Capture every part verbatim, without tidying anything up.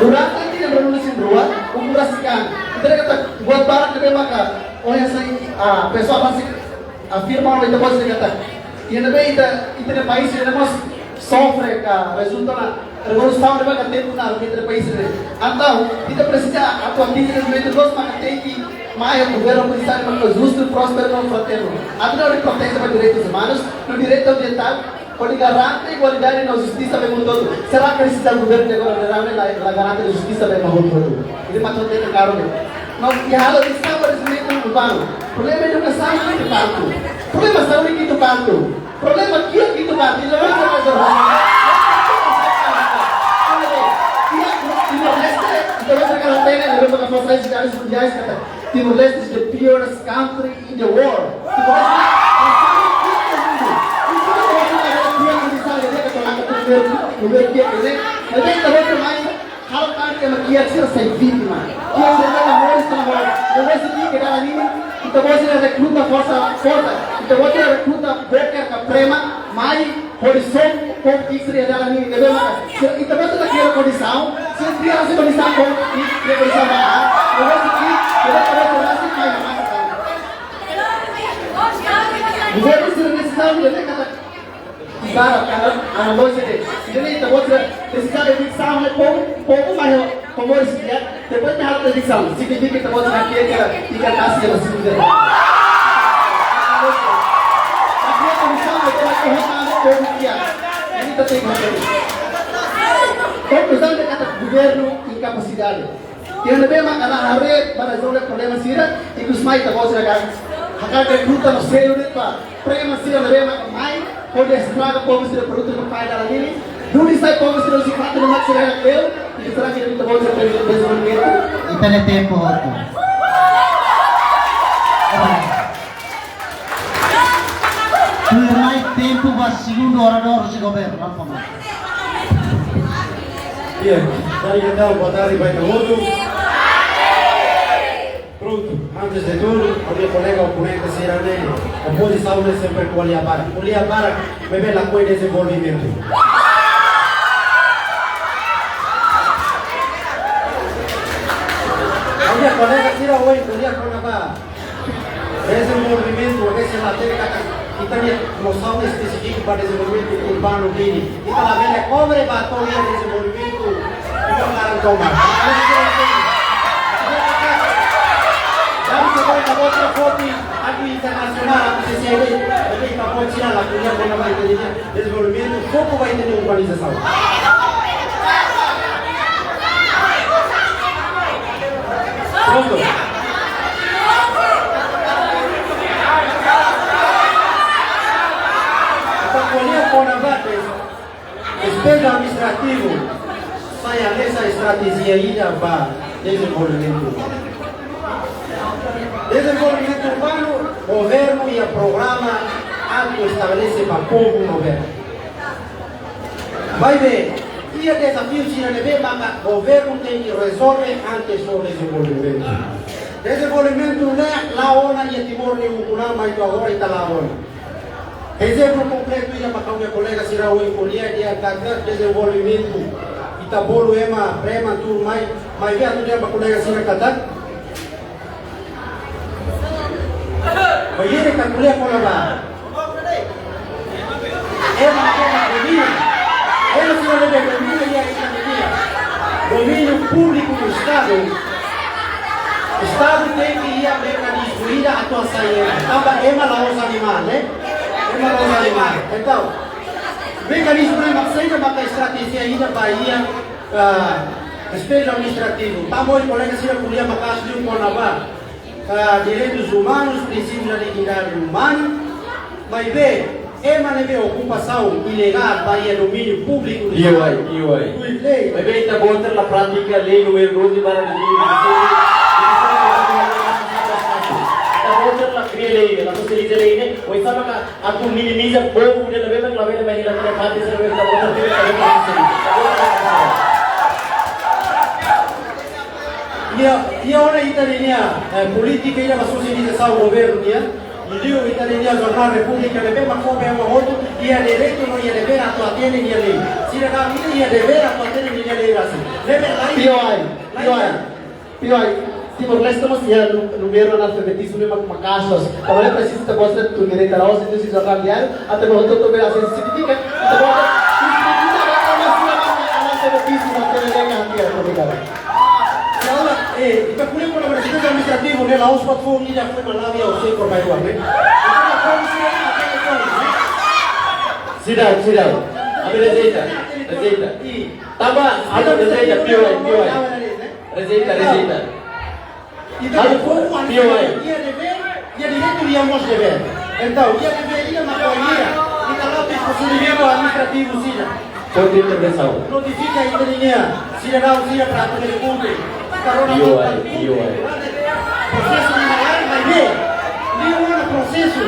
Durante tinan ruanulu resin rua, ukun rasik an, ita haree katak buat barak ne'ebé maka ohin sai, ah, pesoál rasik afirma ona, ita-boot sira katak, iha ne'ebé ita, ita-nia país ne'e mós sofre ka rezulta ona revolusaun ne'ebé maka tempu naruk iha ita-nia país ne'e. Entaun ita presiza atu atinje dezenvolvimentu loos, maka tenke mai governu hodi sai ne'ebé maka justu, prósperu no fraternu. Atu hodi proteje ba direitus umanus no direitu ambientál, hodi garante igualdade no justisa ba ema hotu. Será que presiza governu de agora, la, la garante justisa ba ema hotu? Ida-ne'e mak ita tenke kaer. No, iha halo dezenvolvimentu urbanu. Problema edukasaun ki'ik tantu. Problema saúde ki'ik tantu. Problema ki'ik tantu. Ita-boot sira, Timor-Leste, ita-boot sira hatene, ne'ebé maka fó sai cidades mundiais katak Timor-Leste is the purest country in the world. Timor-Leste, halo parte ema ki'ik sira sai vítima. Ki'ik sira ne'ebé moris iha rua. Ne'ebé sira ki'ik iha dalan ne'e, ita-boot sira rekruta forsa, forsa. Ita-boot sira rekruta boker ka prema mai hodi sobu povu ki'ik sira iha dalan ne'e, ne'ebé maka sira, ita-boot sira la kria kondisaun, sira kria kondisaun povu ki'ik, kria kondisaun ba, ne'ebé sira ki'ik, ne'ebé ita-boot sira rasik mai na masa tan. Governu sira ne'e sira ne'e katak ibarat, katak, ah, loos ida-ne'e. Ida-ne'e ita-boot sira presiza eviksiaun, ne'e povu, povu mai ho, ho moris ki'ik, depois mai halo eviksiaun. Signifika ita-boot sira ki'ik, ki'ik, ki'ik, ki'ik, ki'ik, ki'ik. Tapi ita bisa, ita, ita, ita, povu ki'ik. Ida-ne'e ita tenke hatene. Konkluzaun ne'e katak governu inkapasidade. Iha ne'ebé maka la haree ba rezolve problema sira, ikus mai ita-boot sira hakarak, hakarak rekruta no selu de'it ba prema sira ne'ebé maka mai hodi estraga povu sira produtu no pai dalan ne'e. Duni sai povu sira husi fatin ne'ebé mak sira hakle'u, i estraga ita-boot sira dezenvolvimentu. Ita-nia tempu hotu. Tuirmai tempu ba segundu oradór husi governu, Rafa Marques. Iya, dari kita boa tarde ba ita hotu. Pronto, antes de tudo, ha'u-nia kolega oponente sira ne'e, opozisaun ne'e sempre ko'alia barak. Ko'alia barak, maibé lakohi dezenvolvimentu. Ha'u-nia kolega sira ohin ko'alia kona-ba dezenvolvimentu, ohin sira la hatene katak ita-nia nosaun espesífiku ba dezenvolvimentu urbanu nian. Ita labele kobre ba to'o iha dezenvolvimentu urbanu tomak. Jadi, se ita-boot sira foti atu internasionál, atu C C D, jadi ita-boot sira la ko'alia kona-ba ita-nia dezenvolvimentu, foku ba ita-nia urbanizasaun. Pronto. Ita ko'alia kona-ba despeju administrativu, sai hanesan estratéjia ida ba dezenvolvimentu. Dezenvolvimentu urbanu, governu iha programa atu estabelese ba povu governu. Maibé, i Iha dezafiu sira ne'ebé maka governu tenke rezolve antes fó dezenvolvimentu. Dezenvolvimentu ne'e la'o ona iha Timor nia ukun-an, mai to'o agora ita la'o ona. Ezemplu konkretu ida ba ha'u-nia kolega sira ohin ko'alia, dehan katak dezenvolvimentu, ita bolu ema prema tuur mai, maibé atu dehan ba kolega sira katak bainhira ita ko'alia kona-ba ema, ema domina, ema sira ne'ebé domina iha ekonomia, domíniu públiku do Estadu, Estadu tenke iha mekanizmu ida atu hasai ema, tanba ema la'ós animál, ne'e? Ema la'ós animál. Entaun, mekanizmu ne'e mak saida, maka estratéjia ida ba iha, ah, despeju administrativu. Tanba ohin kolega sira ko'alia maka'as liu kona-ba, ah, direitus umanus, prinsípiu da dignidade umana, maibé ema ne'ebé okupasaun ilegál ba iha domíniu públiku. Io ai, io ai. Tuir lei. Maibé ita-boot sira la pratika lei númeru doze barra dois mil e vinte e seis. Ita-boot sira la kria lei, la sosializa lei ne'e. Oinsá maka atu minimiza povu ida ne'ebé mak labele mai hela ita-nia pátria, sira ne'ebé ita-boot sira, ita-boot sira. Iha, iha ona ita-nia, eh, polítika ida ba sosializasaun governu nian, liuliu ita-nia jornál Repúblika ne'ebé mak fó ba ema hotu iha direitu no iha devér atu atende nia lei. Sidadaun ida iha devér atu atende nia lei rasik. Ne'ebé lae, Io ai, lae, io ai. Io ai, Timor-Leste mós iha nu-, númeru analfabetizmu ne'e mak, maka'as. Tanba ne'e presiza ita-boot sira tun direta la'o, ita-boot sira jornál diáriu, atu ema hotu-hotu bele asesu, signifika ita-boot sira, ita-boot sira, ita-boot sira, ita-boot sira, ita-boot sira, ita-boot sira, ita-boot sira, ita-boot sira. Entaun, eh, ita ko'alia kona-ba despeju administrativu ne'e, la'ós buat foun ida foin Malawi ou sei por mai luar, ne'e? Entaun, ita-boot sira, ita-boot sira, ita-boot sira. Seidauk, seidauk. Ami rejeita, rejeita. Tanba, ami rejeita, pior, pior. Rejeita, rejeita. Entaun, halo, povu, ita-boot sira, io ai, iha devér, iha direitu, iha mós devér. Entaun, iha devér ida mak bainhira ita la'o tiha prosidimentu administrativu sira, pontu de intervensaun, notifika ita-nia sidadaun sira para atu bele kumpre. Ita rona, io ai, ita kumpre, io ai. Prosesu iha laran, maibé liu ona prosesu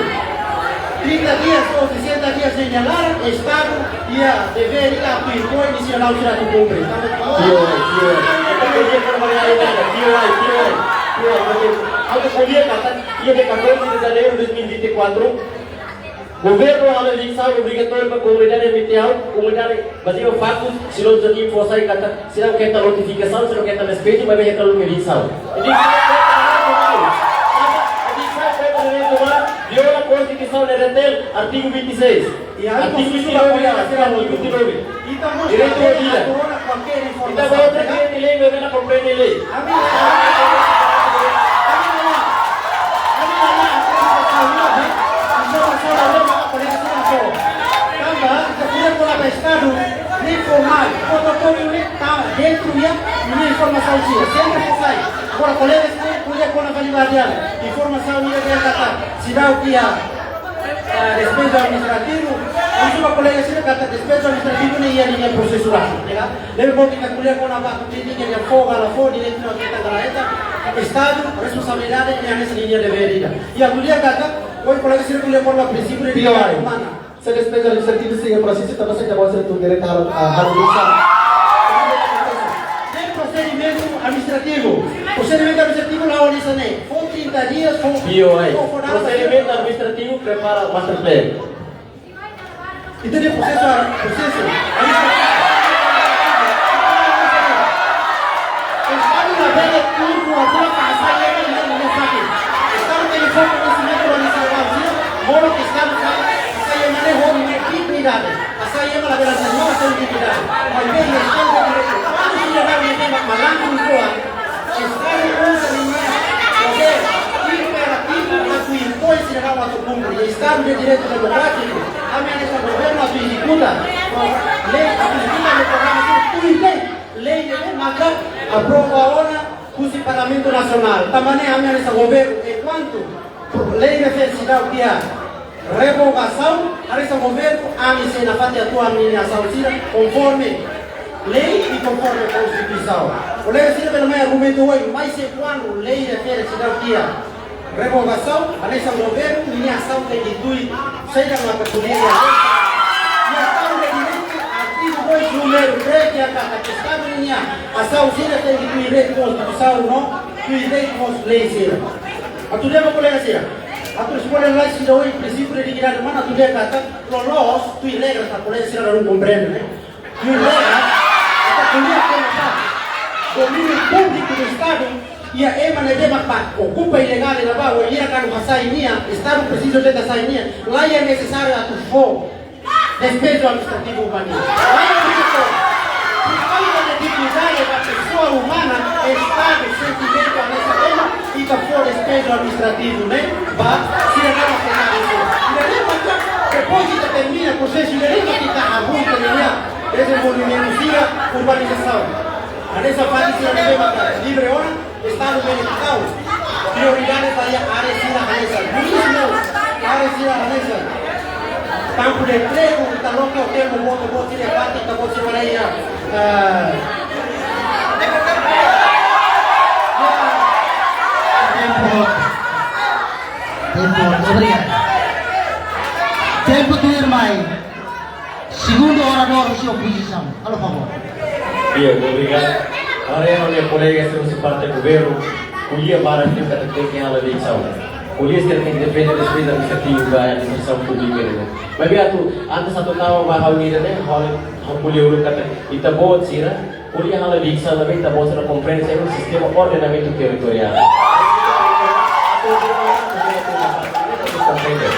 trinta dias ou sessenta dias iha laran, Estadu iha devér ida atu impõe misión sira atu kumpre. Io ai, io ai. Ita ko'alia kona-ba realidade. Io ai, io ai. Io ai, porque ha'u ko'alia katak iha dia catorze de janeiro de dois mil e vinte e quatro, governu halo evisaun obrigatóriu ba komunidade Metiau, komunidade bazeia faktus, Silon Joaquim fó sai katak seidauk hetan notifikasaun, seidauk hetan despeju, maibé hetan loke evisaun. Jadi, evisaun kontra direitu umanu, viola Konstituisaun RDTL, artigu vinte e seis. Iha, artigu vinte e nove, artigu vinte e nove. Ita mós direitu à vida. Ita-boot sira krente lei, maibé la komprende lei. Ami la, ami la, ami la, ami la, informasaun ne'e mak kolega sira fó. Tanba ita ko'alia kona-ba Estadu, ne'e formál, prototóriu ne'e ita dentru iha, ne'e informasaun sira sempre fó sai. Agora kolega sira ko'alia kona-ba validade, informasaun ne'e dehan katak seidauk iha, ah, despeju administrativu, husu ba kolega sira katak despeju administrativu ne'e iha ninia prosesu rasik, ya. Ne'ebé ita ko'alia kona-ba atu krítika, nia fó ka la fó, direitu ita ka la hetan, Estadu, responsabilidade, nia hanesan ninia devér ida. Ita ko'alia katak, ohin kolega sira ko'alia kona-ba prinsípiu de, io ai, dignidade umana. Se despeju administrativu sei iha prosesu, tanba saida ita-boot sira tun direta halo, ah, halo evisaun? Ne'e prosedimentu administrativu. Prosedimentu administrativu la'o hanesan ne'e. Fó trinta dias, fó, io ai, fó, fó data. Prosedimentu administrativu prepara master plan. Ita-nia prosesu, prosesu. Estadu labele tuur ba buat para hasai ema nia, nia sakit. Estadu tenke fó koñesimentu ba nia sidadaun sira, modo ke Estadu sai, hasai ema ne'e ho nia dignidade. Hasai ema labele sai, no hasai dignidade. Maibé Estadu tenke fó. Kuandu sidadaun ne'e mak malandru uitoan, Estadu uza ninia podér imperativu atu impoin sidadaun atu kumpre. Estadu de direitu demokrátiku, ami hanesan governu atu ezekuta lei, atu ezekuta lei, programa sira tuir lei, lei ne'ebé maka aprova ona husi Parlamentu Nasionál. Tanba ne'e ami hanesan governu, enkuantu lei refere seidauk iha revogasaun, hanesan governu, ami sei nafatin atu halo ninia asaun sira konforme lei i konforme Konstituisaun. Kolega sira bele mai argumentu oin, mas se kuandu lei refere seidauk iha revogasaun, hanesan governu, ninia asaun tenke tuir saida maka ko'alia iha lei. Iha Estadu de Direitu, artigu dois númeru Primeiru, presiza katak Estadu ninia asaun sira tenke tuir Konstituisaun no tuir lei sira. Atu dehan ba kolega sira, atu responde lai sira ohin prinsípiu de dignidade umana, atu dehan katak loloos tuir regra, kolega sira la komprende, né? Tuir regra, ita ko'alia kona-ba domíniu públiku do Estadu, iha ema ne'ebé mak okupa ilegál iha ne'ebá, ou ema kuandu hasai nia, Estadu presiza de hasai nia, la iha nesesáriu atu fó despeju administrativu ba nia. Lae, obrigatóriu. Por causa de dignidade da pessoa humana, Estadu, sentimentu hanesan ema, ita fó despeju administrativu, né? Ba sira ne'ebé mak ilegál. Ida-ne'e mak, depois de termina prosesu, ida-ne'e mak ita hahú, ita-nia dezenvolvimentu sira, urbanizasaun. Hanesan fatin sira ne'ebé mak livre ona, Estadu bele tau prioridade ba iha área sira hanesan. Turismu, área sira hanesan. Kampu de empregu, ita loke hotel, boot, boot sira parte, boot sira ba iha. Ah. Tempu. Tempu. Obrigadu. Tempu tuirmai. Segundu oradór husi opozisaun. Halo favór. Di'ak, obrigadu. Agora, ha'u-nia kolega sira husi parte governu, ko'alia barak tempu katak tenke halo eleisaun. Ko'alia sira tenke defende despeju administrativu ba administrasaun públika ne'e. Maibé atu, antes atu tama ba ha'u-nia ida-ne'e, ha'u, ha'u ko'alia uluk katak ita-boot sira, ko'alia halo eleisaun, maibé ita-boot sira komprende, sistema ordenamentu territoriál. Komprende.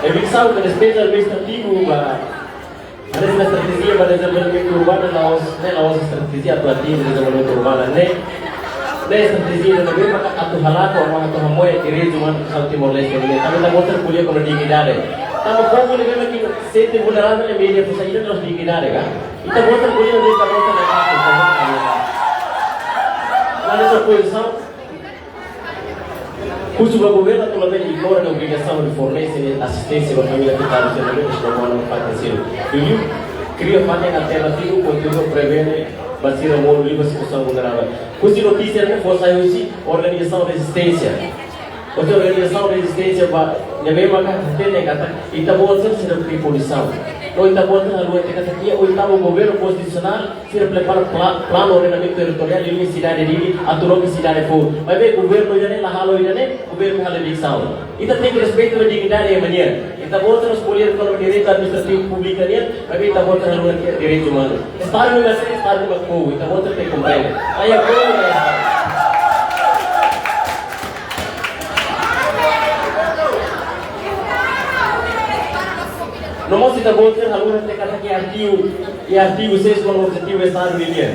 Eleisaun ka despeju administrativu ba, hanesan estratéjia ba dezenvolvimentu urbanu la'ós, ne'e la'ós estratéjia atu atinje dezenvolvimentu urbanu, ne'e, ne'e estratéjia ne'ebé maka atu halakon, atu hamoe direitus umanus Timor-Leste nian. Tanba ita-boot sira ko'alia kona-ba dignidade. Tanba povu ne'ebé mak sente vulneravel ne'e media fó saida, la'ós dignidade ka? Ita-boot sira ko'alia, ita-boot sira ne'e, ita-boot sira ne'e. Lae, ita-boot sira husu ba governu atu labele ignora nia obrigasaun de fornese asisténsia ba família afetadu sira ne'ebé, no monu fatin sira. Liuliu kria fatin alternativu, kontinua prevene ba sira moru liu ba situasaun vulneravel. Husi notísia ne'e fó sai husi organizasaun rezisténsia. Husi organizasaun rezisténsia ba, ne'ebé maka hatene katak ita-boot sira seidauk iha kondisaun. No ita-boot sira haluha hatene katak iha oitavu governu konstitusionál, sira prepara pla-, planu ordenamentu territoriál iha sidade Dili, atu loke sidade foun. Maibé governu ida-ne'e la halo ida-ne'e, governu halo eleisaun. Ita tenke respeitu ba dignidade ema nian. Ita-boot sira ko'alia kona-ba direitu administrativu públiku nian, maibé ita-boot sira haluha direitus umanus. Estadu ne'e mak, Estadu ne'e mak povu, ita-boot sira tenke komprende. Aia povu ne'e. No mós ita-boot sira haluha hatene katak iha artigu, iha artigu seis, objetivu Estadu nian.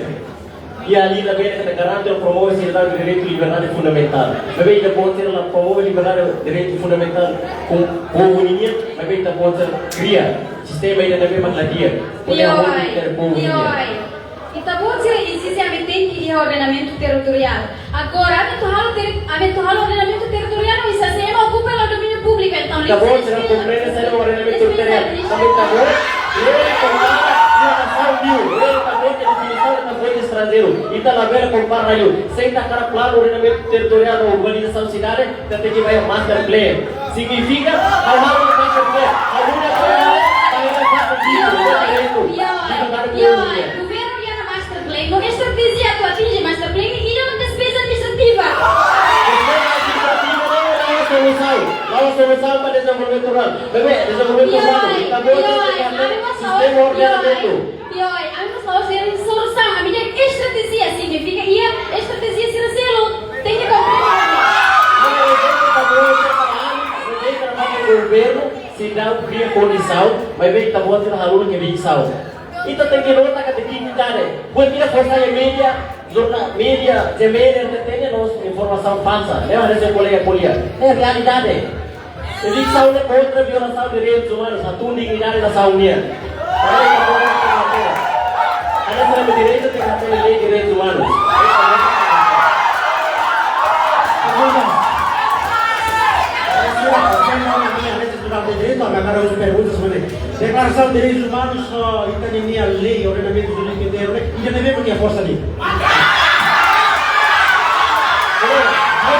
Iha ne'e labele katak garante ou promove seriedade direitu liberdade fundamentál. Maibé ita-boot sira la promove liberdade direitu fundamentál ho povu nian, maibé ita-boot sira kria sistema ida ne'ebé mak la di'ak. Pode Lioi, amor ke povu nian. Lioi. Ita-boot sira insiste ami tenke iha ordenamentu territoriál. Agora, ami atu halo teri-, ami atu halo ordenamentu territoriál, no ita sei ema okupa iha domíniu públiku, entaun, ita-boot sira komprende saida ordenamentu territoriál. Ami ita-boot, lei kompara iha nasaun liu, lei ita-boot definisaun ita-boot estranjeiru. Ita labele kompara liu. Se ita hakarak planu ordenamentu territoriál no urbanizasaun sidade, ita tenke ba iha master plan. Signifika, ha'u halo master plan. Ha'u halo plan, ha'u halo plan. Iha, iha, iha, governu iha ona master plan. No estratéjia atu atinje master plan, iha ona despeza administrativa. Despeza administrativa ne'e la'ós solusaun. La'ós solusaun ba dezenvolvimentu rurál. Maibé, dezenvolvimentu rurál. Iha, ita-boot iha, tenke iha, sistema ordenamentu. Iha, ami mós la'ós solusaun, ami dehan estratéjia, signifika iha estratéjia sira seluk. Tenke komprende. Governu seidauk kria kondisaun, maibé ita-boot sira haluha eleisaun. Ita tenke nota katak dignidade. Buat ida fó sai iha media, jornál, media, G M N, R T T N, no informasaun falsa. Ne'e hanesan kolega ko'alia. Ne'e realidade. Eleisaun ne'e kontra violasaun direitus umanus, hatún dignidade nasaun nian. Agora ita-boot sira tenke hatene. Hanesan ami direitu, tenke hatene lei direitus umanus. Pergunta. Sira, sira, sira, sira, sira, sira, sira, sira, sira, sira, sira, sira, sira, sira, sira, sira, Deklarasaun Direitus Umanus, eh, ita-nia lei, ordenamentu jurídiku internu, ida-ne'e mak iha forsa ne'e. Kolega, ha'u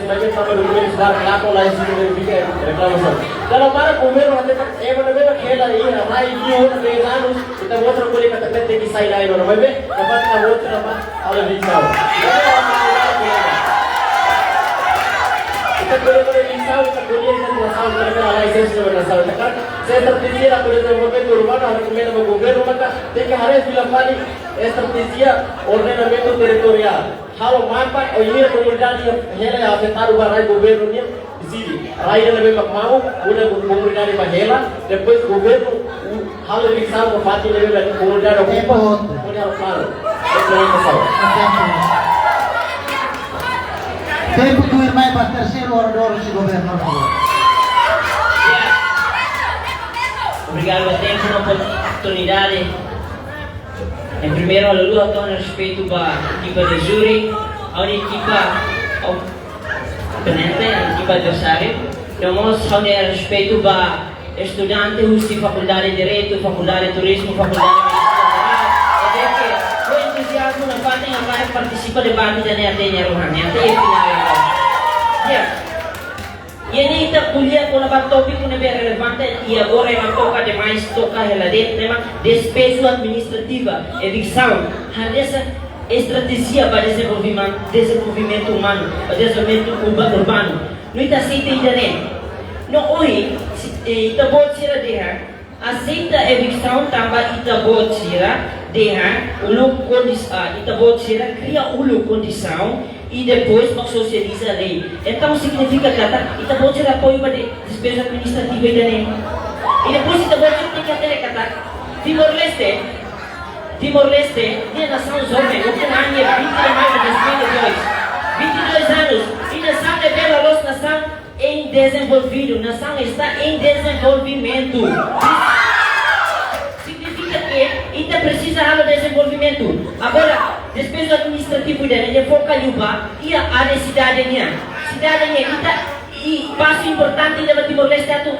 Alex, maibé tanba dokumentus barak lakon, la iha sira ne'ebé reklamasaun. Dala barak governu hatete katak ema ne'ebé hela iha rai liu dez anos, ita mostra ko'alia katak ne'e tenke sai lai ona, maibé, dapat ita mostra ba halo eviksaun. Ita ko'alia eviksaun, ita ko'alia ita nasaun, ita ko'alia rai sensu nasaun. Ita kan, se estratéjia ba dezenvolvimentu urbanu, ha'u rekomenda ba governu maka tenke haree fila fali estratéjia ordenamentu territoriál. Halo mapa, oinsá komunidade hela afetadu ba rai governu nian, deside. Rai ne'ebé mak mau, muda komunidade ba hela, depois governu, uh, halo eviksaun ba fatin ne'ebé mak komunidade ocupa, Tempu hotu. Pode halo planu. Implementasaun. Tempu. Tempu tuirmai ba terseiru oradór husi governu, por favór. Obrigadu ba tempu no oportunidade. Em primeiro, ha'u hato'o respeitu ba ekipa de júri, ha'u-nia ekipa, ha'u oponente, ekipa adversáriu. No mós ha'u-nia respeitu ba estudante husi Fakuldade Direitu, Fakuldade Turizmu, Fakuldade Medisina Jerál. Ne'ebé ke ho entuziazmu nafatin hakarak partisipa debate ida-ne'e até nia rohan, até finál agora. Ya. Iha ne'e ita ko'alia kona-ba tópiku ne'ebé relevante i agora ema toka demais, toka hela de'it, ne'e mak despeju administrativa, eviksaun, hanesan estratéjia ba dezenvolvimentu, dezenvolvimentu umanu, ba dezenvolvimentu urba-, urbanu. No ita aseita ida-ne'e. No ohin, si-, eh, ita-boot sira dehan, aseita eviksaun tanba ita-boot sira dehan uluk kondis-, ah, ita-boot sira kria uluk kondisaun i depois mak sosializa lei. Entaun signifika katak ita-boot sira apoiu ba de-, despeju administrativu ida-ne'e. I depois ita-boot sira tenke hatene katak Timor-Leste, Timor-Leste, nia nasaun joven, uluk an iha vinte de maio de dois mil e dois. Vinte e dois anos, i nasaun ne'ebé loloos nasaun em desenvolvido, nasaun está em desenvolvimento. Signifika ke ita presiza halo dezenvolvimentu. Agora, despeju administrativu ida-ne'e foka liu ba iha área sidade nian. Sidade nian, ita, i pasu importante ida ba Timor-Leste atu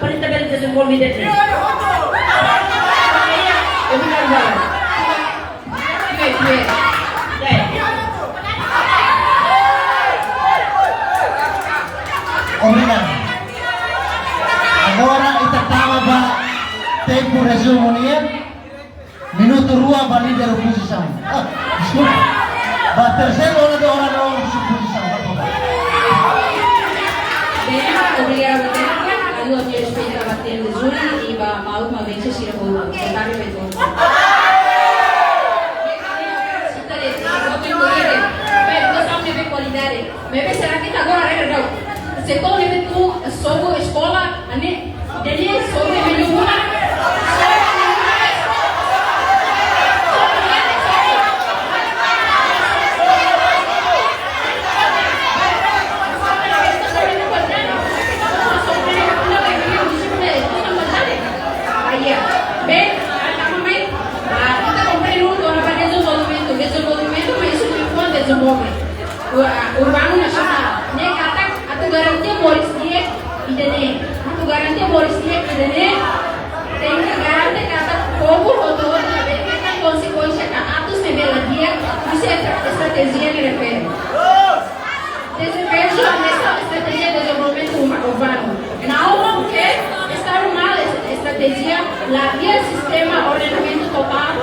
para ita bele dezenvolve ida-ne'e. Obrigadu. Obrigadu. Agora ita tama ba tempu rezumu nian. Minutu rua ba líder opozisaun. Ah, deskulpa. Ba terseiru oradór, oradór opozisaun. Bem, obrigada, Teresa. Ha'u-nia respeitu ba Teresa Júlia i ba maun Maurício Sirahou. Boa tarde, Pedro. Maibé será que ita agora rere dau? Se ita ne'ebé tun sobu eskola, ne'e, dele sobu ne'ebé tun. Bem, ita komprende, ora ba dezenvolvimentu, dezenvolvimentu, mas isso não é dezenvolve. Ur-, urbanu nasionál. Ne'e katak atu garantia moris di'ak ida-ne'e. Atu garantia moris di'ak ida-ne'e, tenke garante katak povu hotu-hotu labele hetan konsekuénsia ka atus ne'ebé la di'ak husi estratéjia ne'e refere. Dezenvolve hanesan estratéjia dezenvolvimentu uma-, urbanu. Não porque está mal es-, estratéjia, la iha sistema ordenamentu totál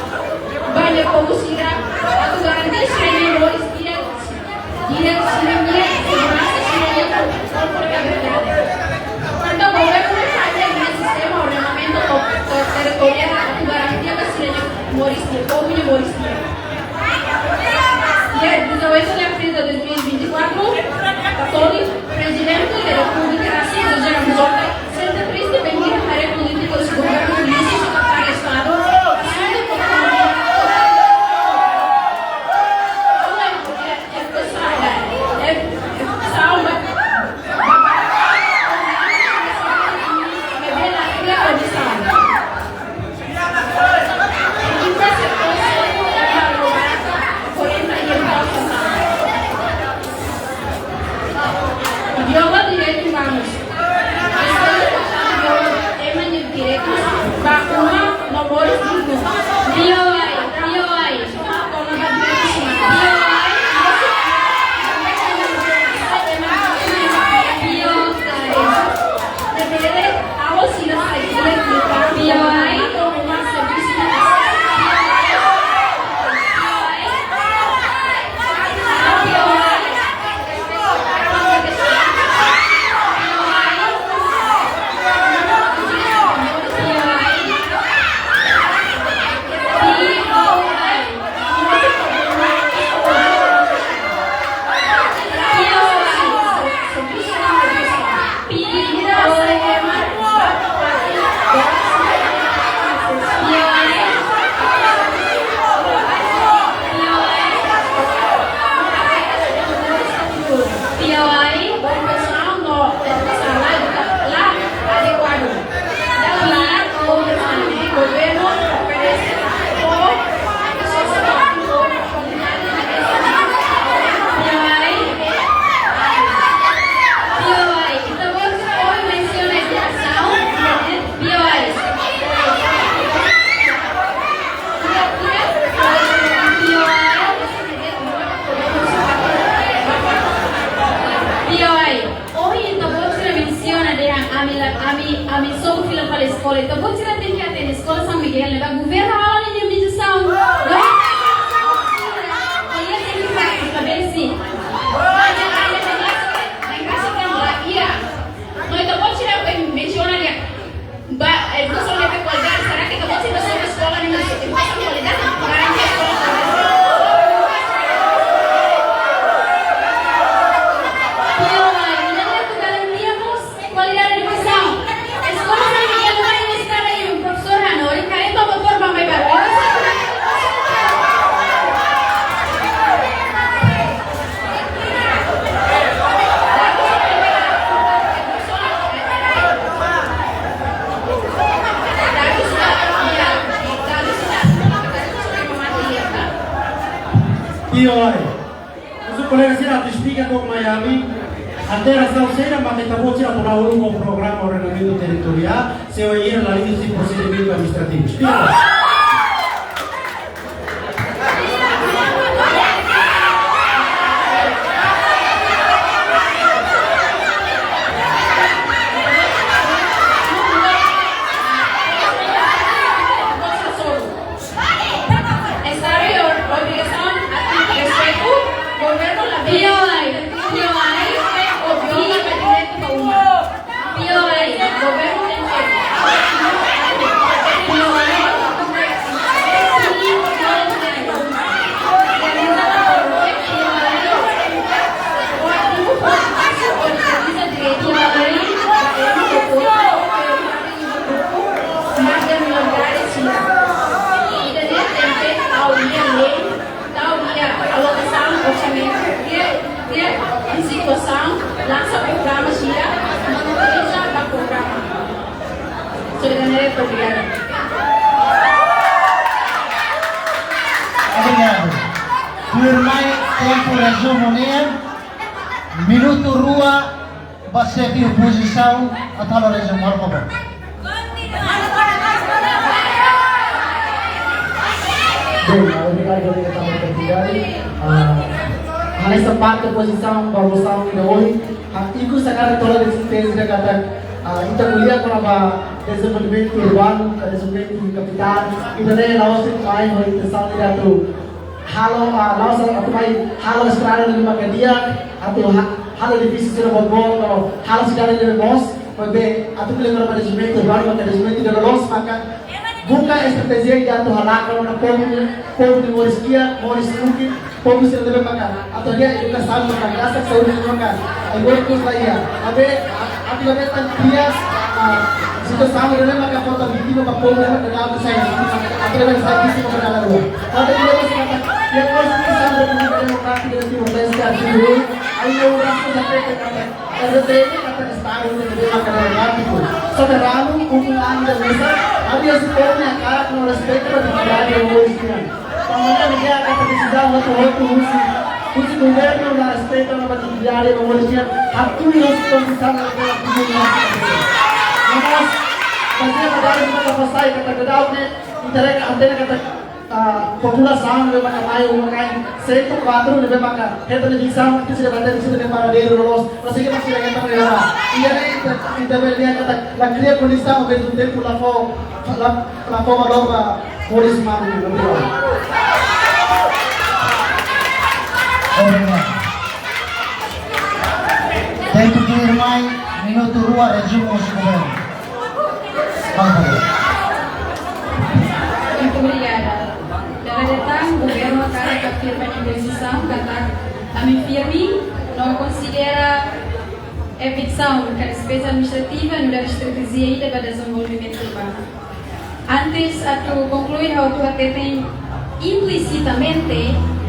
ba nia povu sira, atu garantia sira-nia moris di'ak, di'ak, sira-nia seguransa, sira-nia kon-, konfortabilidade. Entaun, governu falla iha sistema ordenamentu to-, to-, territoriál atu garantia ba sira-nia moris di'ak, povu nia moris di'ak. Dia dezoito de abril de dois mil e vinte e quatro, Tony, Prezidente da Repúblika, José Ramos Horta, sente triste bem haree polítikus governu, ministru sekretáriu Estadu, asuntu ekonomia, Viola direitu umanus. Estadu viola ema nia direitu ba uma no moris dignu. Viola, viola. Ohin ita-boot sira mensiona dehan ami la, ami, ami sobu fila fali eskola. Ita-boot sira tenke hatene eskola São Miguel ne'ebá governu halo nia mediasaun. Ko'alia tenke faktus, labele sin. Ita-boot sira mensiona dehan ba edukasaun ne'ebé kualidade, será que ita-boot sira sobu eskola ne'e edukasaun kualidade? Garante eskola kualidade. Kualidade edukasaun. Eskola São Miguel ne'e ema eskala iha profesór hanorin, kareta motór bá-mai-bá. Io, ai. Husu kolega sira atu esplika took mai ami, alterasaun saida mak ita-boot sira atu halo ho programa ordenamentu territoriál, se o ira la liu husi prosedimentu administrativu. Esplika. Estadu iha obrigasaun atu respeitu governu la viola, viola, o viola direitu ba uma. Viola, governu tenke viola, viola, tau iha alokasaun orsamentu, iha, iha situasaun, lansa programa sira, monitoriza ba programa. Sobremesa, obrigada. Obrigadu. Tuirmai, Tempu rezumu nian, minutu rua ba xefe opozisaun atu halo rezumu, por favór. Bem, obrigadu ba oportunidade. Ah, hanesan parte opozisaun ba mosaun ida ohin, ah, ikus hakarak to'o de'it tezi ida katak, ah, ita ko'alia kona-ba dezenvolvimentu urbanu, dezenvolvimentu kapitál, ida-ne'e la'ós mai ho intensaun ida atu halo, ah, la'ós atu mai halo estrada ne'ebé maka di'ak, atu ha-, halo edifísiu sira boot-boot, no halo sidade ne'ebé moos, maibé atu ko'alia kona-ba dezenvolvimentu urbanu, maka dezenvolvimentu ida loloos maka buka estratéjia ida atu halakon ona povu, povu nia moris kiak, moris mungkin, povu sira ne'ebé maka atu hadi'a edukasaun maka, graças saúde maka, ai gol kus la iha. Maibé, a-, atu la de'it tan kria, ah, situasaun ne'ebé maka fó tan vítima ba povu ne'ebé maka dala sai, atu la de'it sai vítima ba dala rua. Atu la de'it sai, ya, konstituisaun Repúblika Demokrátika de Timor-Leste, artigu, ai na urasaun sa pete kata, R D T N katak Estadu ne'ebé maka demokrátiku, soberanu, ukun an ida mesak, hadi'a husi povu nia hak no respeitu ba dignidade no moris nian. Tanba ne'e mak ha'u hakarak desizaun hotu-hotu husi, husi governu la respeita ona ba dignidade no moris nian, hatudu husi konstituisaun ne'ebé maka artigu nian. Namun, bazeia ba dadus ne'ebé maka fó sai katak daudaun ne'e, entrega, hatene katak, ah, populasaun ne'ebé maka mai uma-kain, cento e quatro ne'ebé maka hetan eviksaun, ita seidauk hatene sira-nia paradeiru loloos, la sei ke masih lagi tang era. Ida-ne'e ita, ita bele dehan katak la kria kondisaun, ao mesmo tempo la fó, la, la fó valór ba moris umanu, obrigadu. Obrigadu. Tempu tuirmai, minutu rua, rezumu husi governu. Por favór. Muito obrigada. Dala ida tan, governu hakarak afirma nia pozisaun katak ami firme, no konsidera eviksaun ka despeja administrativa nu'udar estratéjia ida ba dezenvolvimentu urbanu. Antes atu konklui, ha'u atu hateten implisitamente,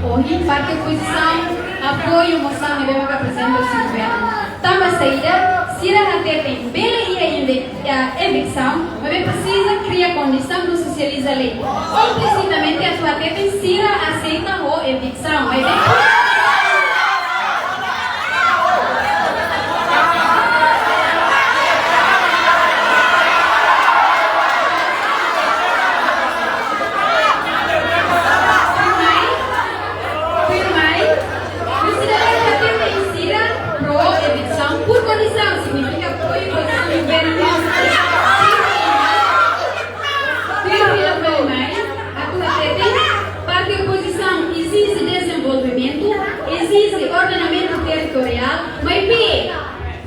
ohin parte opozisaun apoia mosaun ne'ebé maka aprezenta husi governu. Tanba saida, sira hateten bele iha inde-, iha eviksaun, maibé presiza kria kondisaun no sosializa lei. Implisitamente atu hateten sira aseita ho eviksaun, maibé Firmai, firmai, husi dalan hateten sira pro eviksaun por kondisaun, signifika apoia pozisaun governu. Firmai, firmai, atu hateten, parte opozisaun ezije dezenvolvimentu, ezije ordenamentu territoriál, maibé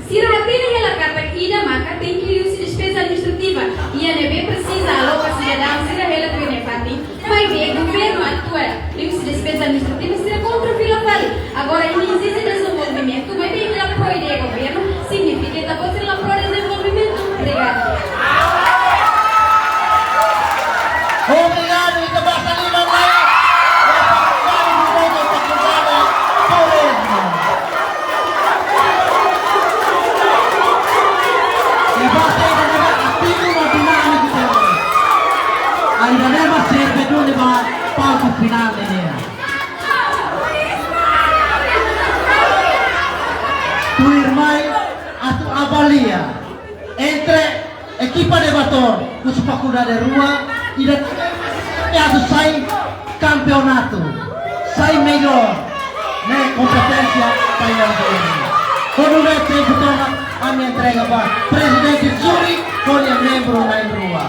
sira hatene hela katak ida maka tenke liuhusi despeza administrativa, iha ne'ebé presiza aloka sidadaun sira hela tuir nia fatin. Maibé governu atuál liuhusi despeza administrativa sira kontra fila fali. Agora, imi ezije dezenvolvimentu, maibé imi la apoia governu, signifika ita-boot sira la pro dezenvolvimentu. Obrigadu. Obrigadu, ita basa liman lai. Oportunidade, oportunidade, turismu. E basta ida-ne'e ativu no dinámiku terus. Ainda leva serve duni ba palku finál ne'e. Tuirmai atu avalia entre ekipa debatór husi fakuldade rua, ida atu sai kampeonatu, sai mellór, ne'e kompeténsia painel governu. Ho nune'e tempu tomak, ami entrega ba prezidente Zuri, ho nia membru na'in-rua.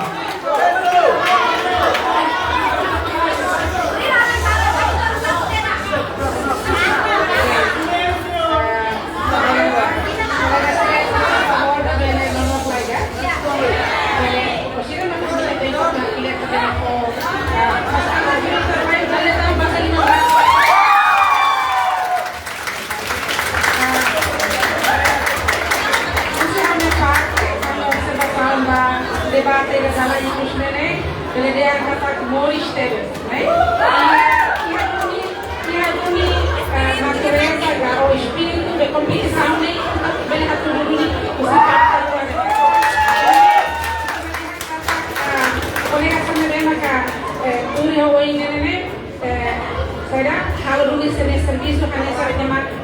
Husi ha'u-nia parte, ha'u-nia observasaun ba debate ida dala ikus ne'e, bele dehan katak moris tebes, ne'e? Iha, iha duni, iha duni, eh, natureza ka ou espíritu de kompetisaun ne'e, bele hatudu duni, husi katak, eh, kolega sira ne'ebé maka, eh, tuur iha oin ne'e, ne'e, eh, saida, halo duni sira-nia servisu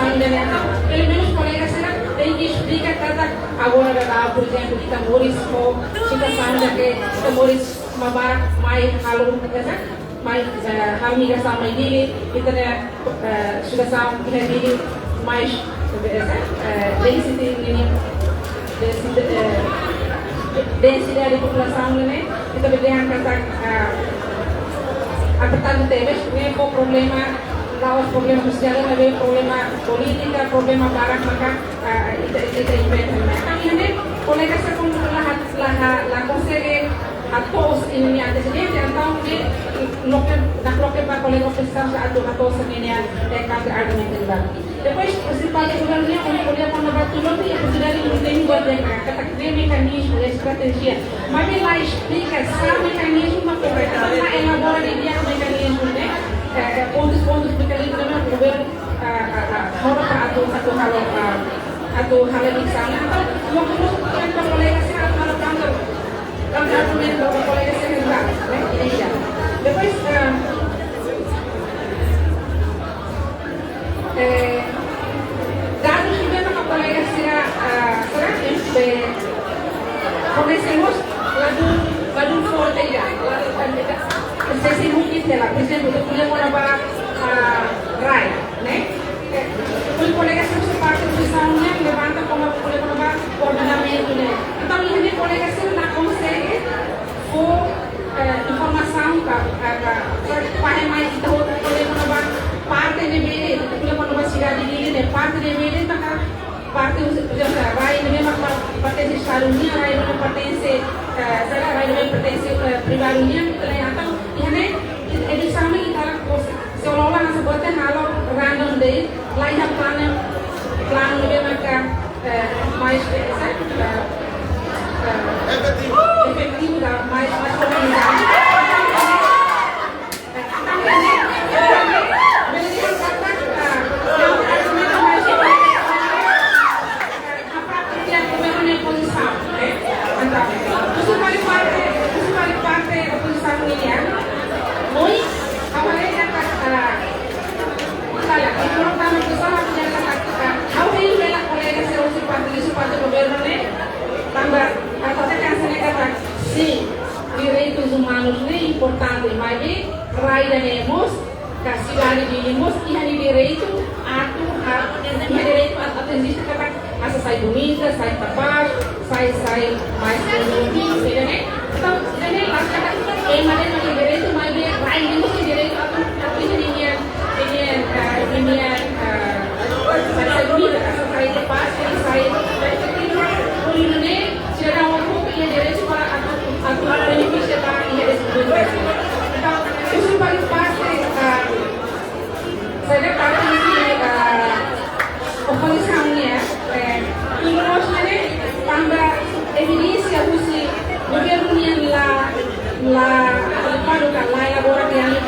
situasaun ida-ne'e. Pelumenus kolega sira tenke esplika katak agora daudaun, por ezemplu, ita moris ho situasaun ida ke ita moris ema barak mai halo, esa, mai, eh, halo migrasaun mai Dili, ita-nia, eh, situasaun iha Dili mais, eh, density nian, density, eh, densidade populasaun ne'e, ita bele dehan katak, eh, apertadu tebes, ne'e fó problema, la'ós problema sosiál, maibé problema polítika, problema barak maka, eh, ita, ita, ita enfrenta. Entaun, iha ne'e, kolega sira kuandu la, la, la konsege hato'o nia antesede, entaun ne'e loke, ita loke ba kolega oficiál atu hato'o sira-nia, eh, counter argument ne'ebá. Depois, prinsipál de governu ne'e, ko'alia kona-ba tulun, iha posibilidade de tem buat ne'e, katak iha mekanizmu, iha estratéjia. Maibé la esplika sá mekanizmu, maibé la elabora didi'ak mekanizmu ne'e, eh, eh, pontus, pontus, mekanizmu ne'ebé governu, ah, ah, ah, halo para atu, atu halo, ah, atu halo evisaun. Entaun, loke mós para kolega sira atu halo counter, counter argument ba kolega sira ne'ebá, ne'e, ida. Depois, ah, eh, dadus ne'ebé maka kolega sira, ah, sira, eh, fornese mós, la dún, la dún forte ida, la, la, la, sei, sei mungkin tela, por ezemplu, ita ko'alia kona-ba, ah, rai, ne'e? Eh, ko'alia kolega sira husi parte oposisaun ne'e levanta kona-ba, ko'alia kona-ba ordenamentu ne'e. Entaun, iha ne'e kolega sira la konsege fó, eh, informasaun ka, ka, ka, ka, fahe mai ita hotu ko'alia kona-ba parte ne'ebé de'it, ko'alia kona-ba sidade Dili ne'e, parte ne'ebé de'it maka parte husi, por ezemplu, rai ne'ebé maka pertense Estadu nian, rai ne'ebé pertense, eh, sira, rai ne'ebé pertense, eh, privadu nian, entaun, iha ne'e, ita, ita sama ita la kos-, seolah-olah hanesan buat ne'e halo random de'it, la iha planu, planu ne'ebé maka, eh, mais, eh, eh, eh, efetivu ka, mais, mais organizadu. Entaun, iha ne'e, bele dehan katak, ah, entaun, argumentu mais, ah, apa, iha governu nia pozisaun, eh? Entaun, husi parte, husi parte oposisaun nian, ohin, ha'u haree katak, ah, olha, e por tanto, pessoal, ha'u haree katak, ah, ha'u haree bele kolega sira husi parte, husi parte governu ne'e, tanba, ah, katak hanesan ne'e katak, sin, direitus umanus ne'e importante, maibé rai ida-ne'e mós, ka sidade Dili mós, iha nia direitu atu, ha, iha direitu atu, atu eziste katak hanesan sai bonita, sai kapás, sai, sai mais produtivu, ida-ne'e. Entaun, ida-ne'e la katak ema de'it mak iha direitu, maibé rai ida mós iha direitu atu, atu iha ninia, ninia, ah, ninia, ah, sai, sai bonita, hanesan sai kapás, sai, sai efetivu, hodi nune'e sidadaun hotu iha direitu para atu, atu benefisia ba iha dezenvolvimentu. Entaun, husi parte, ah, saida parte husi, ah, oposisaun nian, eh, i mós ne'e tanba evidénsia husi governu nian la, la adekuadu ka la elabora di'ak liu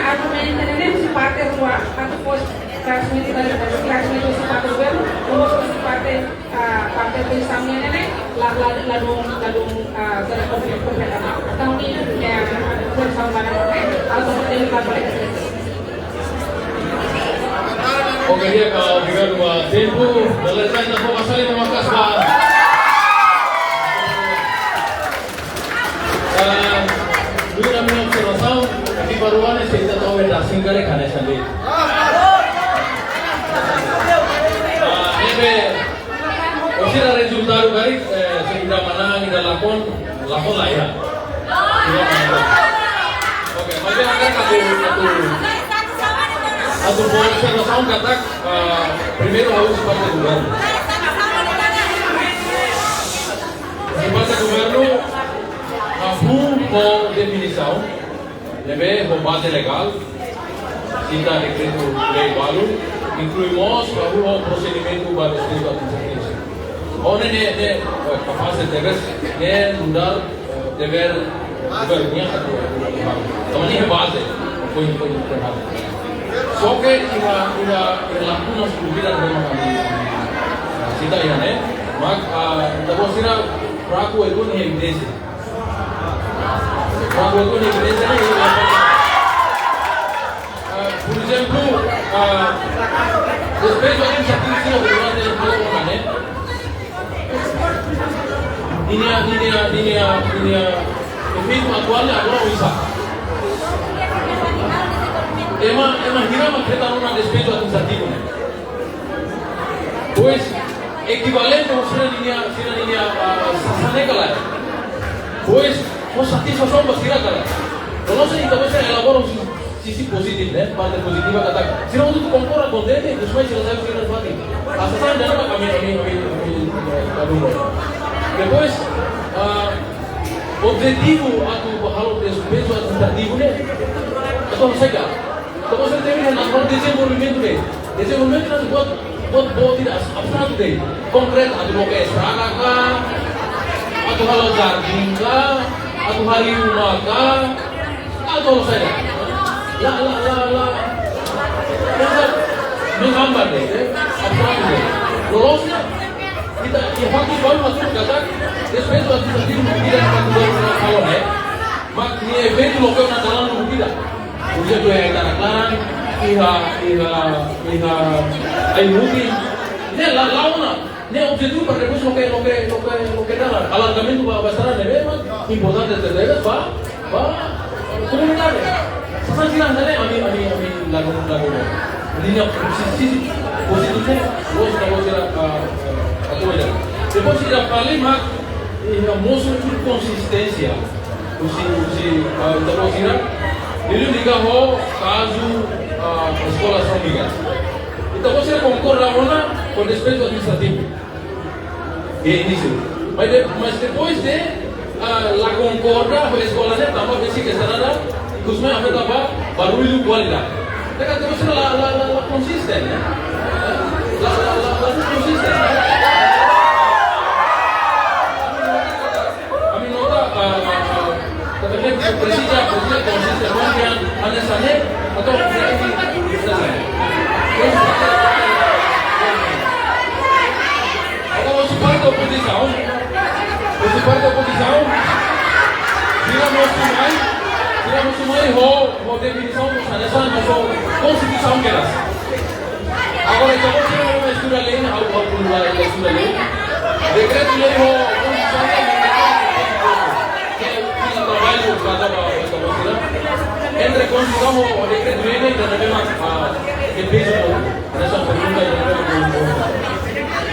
Argumentu ne'e husi parte rua, atu fó transmite ba, transmite husi parte governu, no mós husi parte, ah, parte oposisaun ne'e, la, la, ladún, ladún, ah, sera konflitu, konflitu. Entaun, ne'e, eh, oposisaun ba, eh, atu fó tempu ba, Oke, di'ak, ah, obrigadu ba tempu. Dala ida ita fó salin ba maka'as ba. Ah, tuir ami-nia observasaun, ita baru ane se ita tau beda singkare kane sandi. Ah, ne'ebé, orsida rezultadu karik, eh, se ita manán, ita lakon, lakon la iha. Oke, maibé ha'u hakarak atu, atu, atu fó observasaun katak, ah, primeiru ha'u husi parte governu. Husi parte governu, ah, fó, fó definisaun, ne'ebé ho baze legál, sita dekretu-lei balu, inklui mós, ah, fó prosedimentu ba despeju administrativu. Ó ne'e, ne'e, ne'e, eh, kapás de tebes, ne'e nu'udar, eh, devér governu nian atu, atu, atu, atu. Tanba ne'e baze, foin, foin, foin halo. Só ke iha, iha, iha lakunas kbiit ne'ebé mak ami, ami, ah, sita iha ne'e, mak, ah, ita-boot sira fraku uitoan iha evidénsia. Fraku uitoan iha evidénsia ne'e, ah, por ezemplu, ah, despeju administrativu sira durante, durante, ne'e, ninia, ninia, ninia, ninia efeitu atuál ne'e agora oinsá? Ema, ema hira mak hetan ona despeju administrativu ne'e? Pois, ekivalente ho sira ninia, sira ninia, ah, sasán ne'e ka lae? Pois, ho satisfasaun ba sira ka lae? Loloos ita-boot sira elabora husi sisi pozitivu, ne'e, parte pozitiva katak sira hotu konkorda, kontente, depois sira sai, sira fati. Asa sai dana ami, ami, ami, ami, eh, kadung. Depois, ah, objetivu atu halo despeju administrativu ne'e, atu halo saida? Ita-boot sira temi ne'e, atu halo dezenvolvimentu ne'e. Dezenvolvimentu ne'e buat, buat boot ida, abstratu de'it. Konkretu, atu loke estrada ka, atu halo jardín ka, atu harii uma ka, atu halo saida? La, la, la, la. Ita mengambar de'it, eh? Abstratu de'it. Loloos ne'e, ita, iha faktus balu mak hatudu katak, despeju administrativu ida ne'ebé mak halo ne'e, mak nia efeitu loke ona dalan lubuk ida. Por ezemplu, iha Tarak Laran, iha, iha, iha Aimutin. Ne'e la, la'o ona. Ne'e objetivu para depois loke, loke, loke, loke dalan. Alargamentu ba, ba estrada ne'ebé mak importante tebes ba, ba komunidade. Sasán sira hanesan ne'e ami, ami, ami lakukan, lakukan. Liña sisi, sisi pozitivu ne'e, loloos ita-boot sira, ah, ah, atu bele. Depois ida fali mak, eh, mosu konsisténsia. Husi, husi, ah, ita-boot sira, liuliu liga ho kazu, ah, eskola São Miguel. Ita-boot sira konkorda ona ho despeju administrativu iha inísiu. Mas de, mas depois de, ah, la konkorda ho eskola ne'e, tanba besik estrada, ikus mai afeta ba barullu kualidade. Ita-boot sira la, la, la, la konsistente, ne'e? La, la, la, la konsistente. Ami nota, ah, ah, ah, tapi ne'e presiza, presiza konsistente, hanesan ne'e, entaun, agora, husi parte opozisaun, husi parte opozisaun, sira mosu mai, sira mosu mai ho, ho definisaun, hanesan, hanesan konstituisaun kedas. Agora, ita-boot sira ne'ebé estuda lei, ha'u, ha'u, ha'u, ha'u estuda lei. Dekretu-lei ho, ke, ke traballu, ba, ba, ba, ba, ba, entre konstituisaun ho, ho dekretu-lei ne'e, ita-boot sira, ah, ke pezu, hanesan pergunta, ita-boot sira.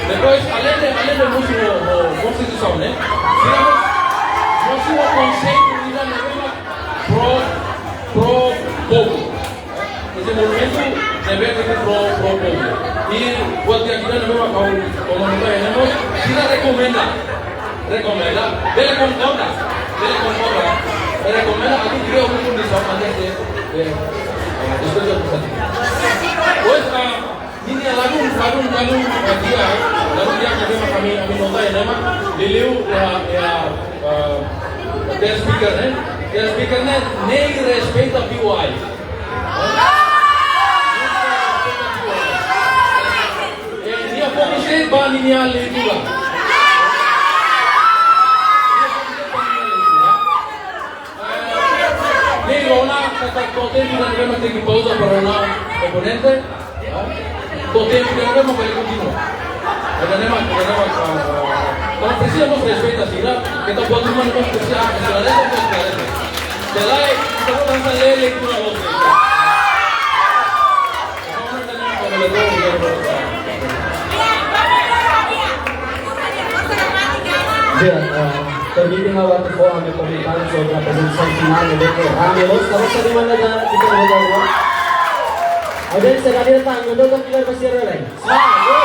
Depois, aleinde, aleinde mosu ho, ho konstituisaun, ne'e? Sira mós, mosu ho konseitu, ita-boot sira, pro, pro povu. Dezenvolvimentu ne'ebé ke pro, pro povu. I buat ida ne'ebé mak ha'u komunidade ne'e mós, sira rekomenda. Rekomenda. Bele konkorda. Bele konkorda. Rekomenda atu kria uma kondisaun antes de, de, eh, despeju administrativu. Pois, ah, ninia ladún, ladún, ladún, ah, di'ak, ladún di'ak ne'ebé mak ami, ami nota iha ne'e mak, liuliu, ya, ya, ah, tiha speaker ne'e, tiha speaker ne'e, ne'e respeita P O I. Tempu ida-ne'ebé mak tenke pauza para ona oponente. To'o tempu ida-ne'ebé mak bele kontinua. Ida-ne'e mak, ida-ne'e mak, ah, ah, tanba presiza mós respeita sira, ita buat ruma ne'e mós presiza, ah, sira lesa, mós sira lesa. Selae, ita-boot hanesan lee leitura loos. Ya, eh, permite ha'u atu fó ha'u-nia komentáriu sobre aprezentasaun finál ne'ebé ke rame loos, tanba saida mak ita halo agora. Audiénsia, ita-nia tan, nu'udar ita-boot sira lae. Semangat, yo.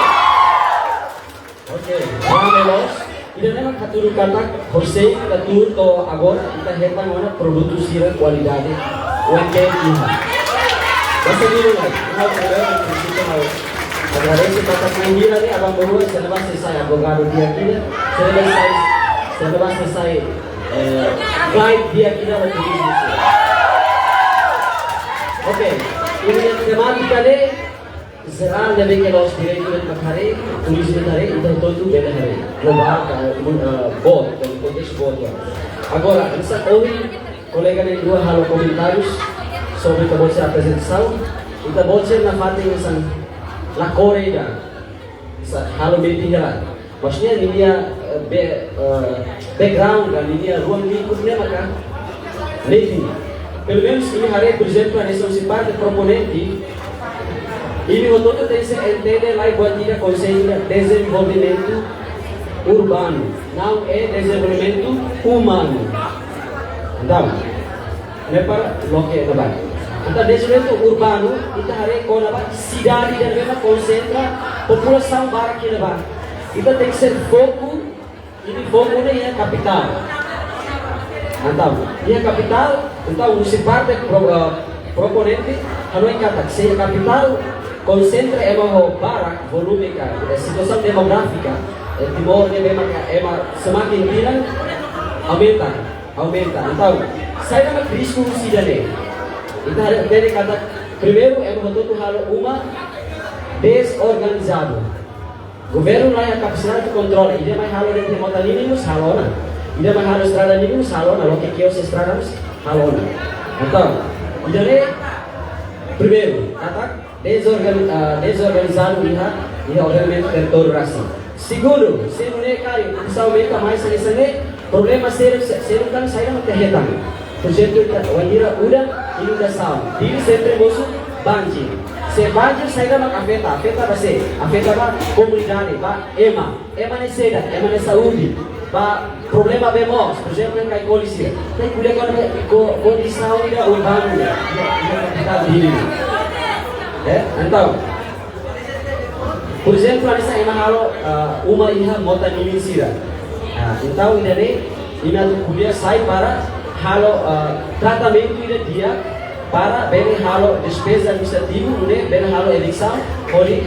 Oke, rame loos. Ida-ne'e mak hatudu katak, horisehik ita tuur to'o agora, ita hetan ona produtu sira kualidade U N T M iha. Basta dulu lai, ha'u primeiro, prinsípiu ha'u agradese katak na'in hira ne'e aban-bainrua, sira ne'ebá sei sai advogadu di'ak ida, sira ne'ebá sai, sira ne'ebá sei sai, eh, guide di'ak ida ba turizmu. Oke, ida-ne'e temátika ne'e, jerál ne'ebé ke la'ós direitu de'it mak haree, turizmu ita haree, ita hotu-hotu bele haree. Globál ka, mun, eh, boot, ka kontestu boot, ya. Agora, hanesan ohin kolega na'in-rua halo komentárius sobre ita-boot sira aprezentasaun, ita-boot sira nafatin hanesan la kore ida. Hanesan halo metin hela. Maksudnya ninia, eh, be-, eh, background ka ninia ruang lingkup ne'e maka metin. Pelumenus imi haree, por ezemplu, hanesan husi parte proponente, imi hotu-hotu tenke entende lai buat ida konseitu dezenvolvimentu urbanu, não é dezenvolvimentu umanu. Entaun, ne'e para loke ita ba. Entaun, dezenvolvimentu urbanu, ita haree kona-ba sidade ida ne'ebé mak konsentra populasaun barak iha ne'ebá. Ita tenke ser foku, imi foku ne'e iha kapitál. Entaun, iha kapitál, entaun, husi parte pro-, eh, proponente, hanoin katak, se iha kapitál konsentra ema ho barak volume ka, eh, situasaun demográfika, eh, Timor ne'e memang ka ema semakin tinan, aumenta. Aumenta. Entaun, saida mak risku husi ida-ne'e? Ita haree, entende katak, primeiru, ema hotu-hotu halo uma dezorganizadu. Governu la iha kapasidade atu kontrola. Ida mai halo de'it mota ninin mós halo ona. Ida mai halo estrada ninin mós halo ona. Loke kios estrada mós halo ona. Entaun, ida-ne'e, primeiru, katak, dezorgan-, ah, dezorganizadu iha, iha ordenamentu territóriu rasik. Segundu, se nune'e karik, se aumenta mais hanesan ne'e, problema sériu, se, sériu kan saida mak ita hetan. Por ezemplu, ita, wainhira udan, inundasaun. Dili sempre mosu banjir. Se banjir saida mak afeta, afeta ba sé, afeta ba komunidade, ba ema. Ema nia saida, ema nia saúde. Ba problema bee moos, por ezemplu, iha Caicoli sira. Tenke ko'alia kona-ba ko-, kondisaun ida urbanu, iha, iha kapitál Dili. Eh, entaun, por ezemplu, hanesan ema halo, ah, uma iha mota ninin sira. Ah, entaun, ida-ne'e, imi atu ko'alia sai para halo, ah, tratamentu ida di'ak para bele halo despeza administrativu, nune'e bele halo eviksaun, hodi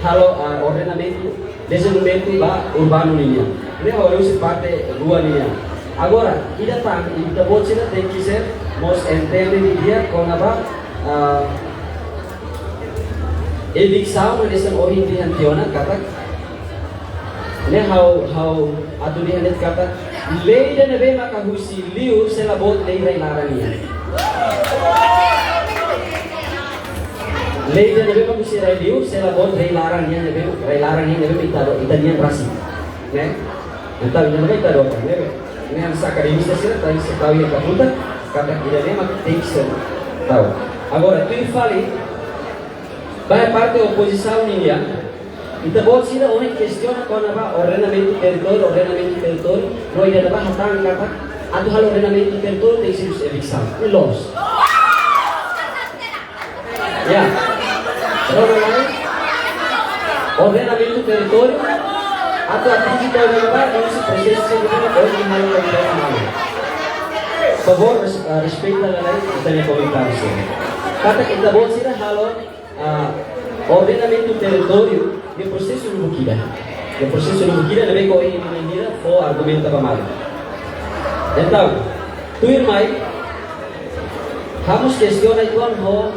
halo, ah, ordenamentu dezenvolvimentu ba urbanu nian. Ne'e ha'u husi parte rua nian. Agora, ida tan, ita-boot sira tenke ser mós entende didi'ak kona-ba, ah, eviksaun hanesan ohin dehan tiha ona katak. Ne'e ha'u, ha'u atu dehan de'it katak, lei ida ne'ebé maka husi liur sei la boot lei rai-laran nian. Lei ida ne'ebé mak husi rai-liur, sei la boot rai-laran nian ne'ebé, rai-laran nian ne'ebé ita do, ita-nian rasik. Ne'e? Entaun, ida ne'ebé ita do, ne'e? Ne'e hanesan akademista sira, ita sei tau iha kaputa, katak ida-ne'e mak tenke ser tau. Agora, tuir fali, ba parte opozisaun nian, ita-boot sira ohin kestiona kona-ba ordenamentu territóriu, ordenamentu territóriu, no ida ne'ebá hatán katak, atu halo ordenamentu territóriu tenke ser husi eviksaun. Ne'e loos. Ya. Rona lai. Ordenamentu territóriu. Atu atinje tiha ona ba, no se prosesu se bukan, ohin halo kompletu malu. Favór, res-, ah, respeita lai, ita-nia komentáriu sira. Katak ita-boot sira halo, ah, ordenamentu territóriu, nia prosesu lubuk ida. Nia prosesu lubuk ida, ne'ebé ke ohin imi na'in hira fó argumenta ba malu. Entaun, tuirmai, ha'u mós kestiona uitoan ho,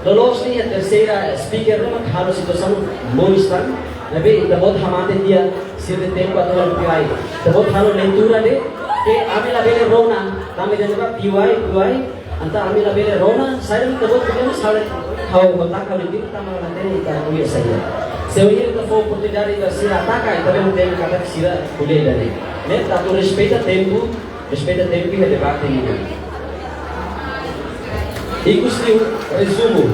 loloos ne'e iha terseira speaker ne'e mak halo situasaun monistan, ne'ebé ita-boot hamate tiha sira-nia tempu atu halo P Y. Ita-boot halo leitura de'it, ke ami labele rona, tanba ida-ne'ebá P Y, P Y, Entaun ami labele rona, saida mak ita-boot ko'alia, saida ha'u, ha'u taka ha'u-nia biin tanba la hatene ita ko'alia saida. Se ohin ita fó oportunidade ba sira ataka, ita bele hatene katak sira ko'alia ida-ne'e. Ne'e ita atu respeita tempu, respeita tempu iha debate nian. Ikus liu rezumu.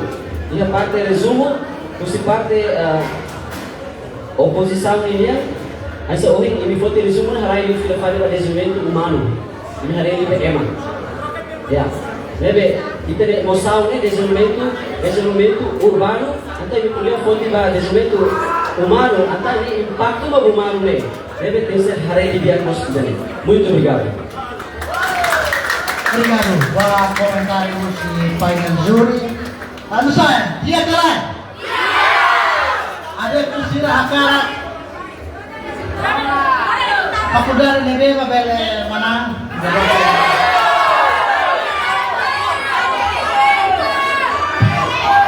Iha parte rezumu, husi parte, eh, opozisaun nian, hanesan ohin imi foti rezumu ne'e, haraik liu fila fali ba dezenvolvimentu umanu. Imi haree liu ba ema. Ya. Ne'ebé, ita-nia mosaun ne'e dezenvolvimentu, dezenvolvimentu urbanu, entaun imi ko'alia foti ba dezenvolvimentu umanu, entaun nia impaktu ba umanu ne'e. Ne'ebé tenke ser haree didi'ak mós ida-ne'e. Muito obrigado. Obrigadu ba komentáriu husi painel júri. Anu saya, di'ak ka lae? Ade ku sira hakarak fakuldade ne'ebé mak bele manán?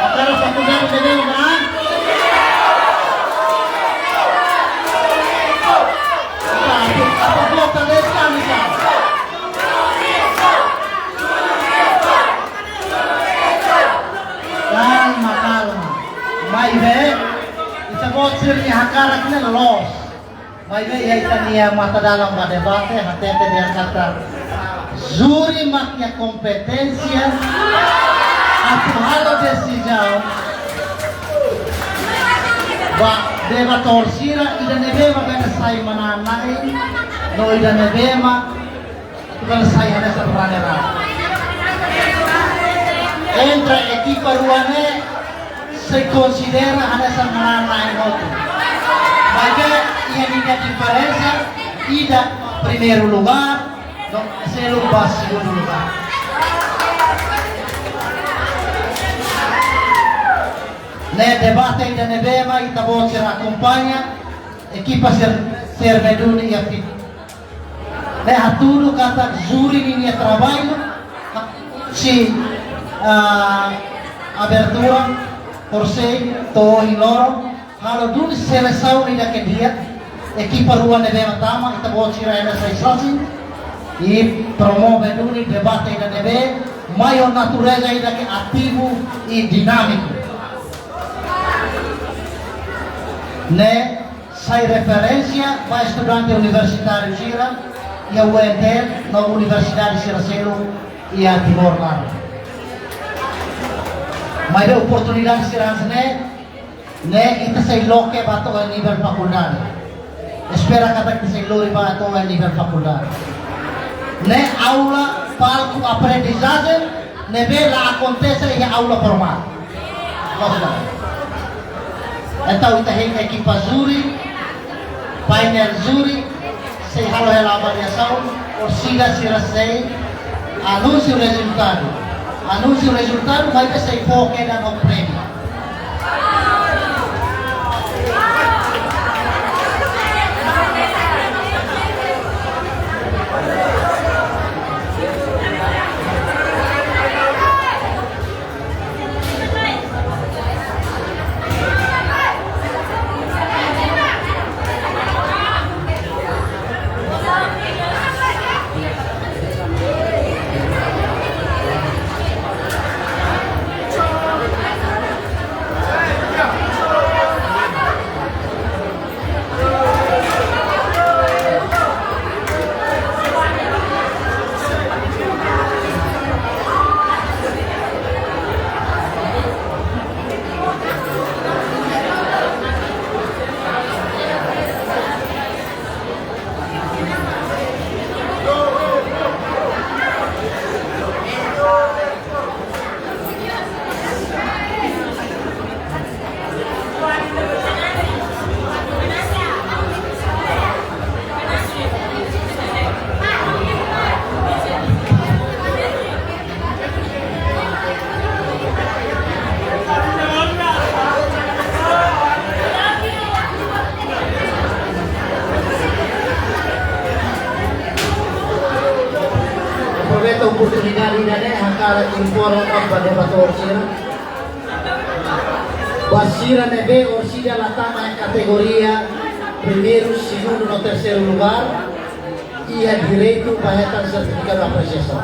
Hakarak fakuldade ne'ebé mak manán? Apa, apa vota desse ano, então? Kalma, kalma. Maibé, ita-boot sira-nia hakarak ne'e loos. Maibé, iha ita-nia matadalan ba debate, hatete dehan katak júri mak iha kompeténsia atu halo desizaun ba debatór sira, ida ne'ebé mak bele sai manán na'in, no ida ne'ebé mak bele sai hanesan runner-up. Entre ekipa rua ne'e sei konsidera hanesan manán na'in hotu. Maibé iha ninia diferensa, ida primeiru lugar, no seluk ba segundu lugar. Ne'e debate ida ne'ebé mak ita-boot sira akompaña, ekipa sira, sira ne'e duni iha fit. Ne'e hatudu katak júri ninia traballu, si, ah, abertura, horisehik to'o ohin loron, halo duni selesaun ida ke di'ak, ekipa rua ne'ebé mak tama, ita-boot sira ema sai sasin, i promove duni debate ida ne'ebé mai ho natureza ida ke ativu i dinámiku. Ne'e sai referénsia ba estudante universitáriu sira iha U N T L no universidade sira seluk iha Timor laran. Maibé oportunidade sira hanesan ne'e, ne'e ita sei loke ba to'o nivel fakuldade. Espera katak ita sei lori ba to'o nivel fakuldade. Ne'e aula, palku aprendizajen ne'ebé la akontese iha aula formál. Loos ka lae? Entaun ita hein ekipa júri, painel júri, sei halo hela avaliasaun, orsida sira sei anunsiu rezultadu. Anunsiu rezultadu, maibé sei fó kedan ho prémiu. Aproveita oportunidade ida-ne'e hakarak informa ba debatór sira. Ba sira ne'ebé orsida la tama iha kategoria primeiru, segundu no terseiru lugar, iha direitu ba hetan sertifikadu apresiasaun.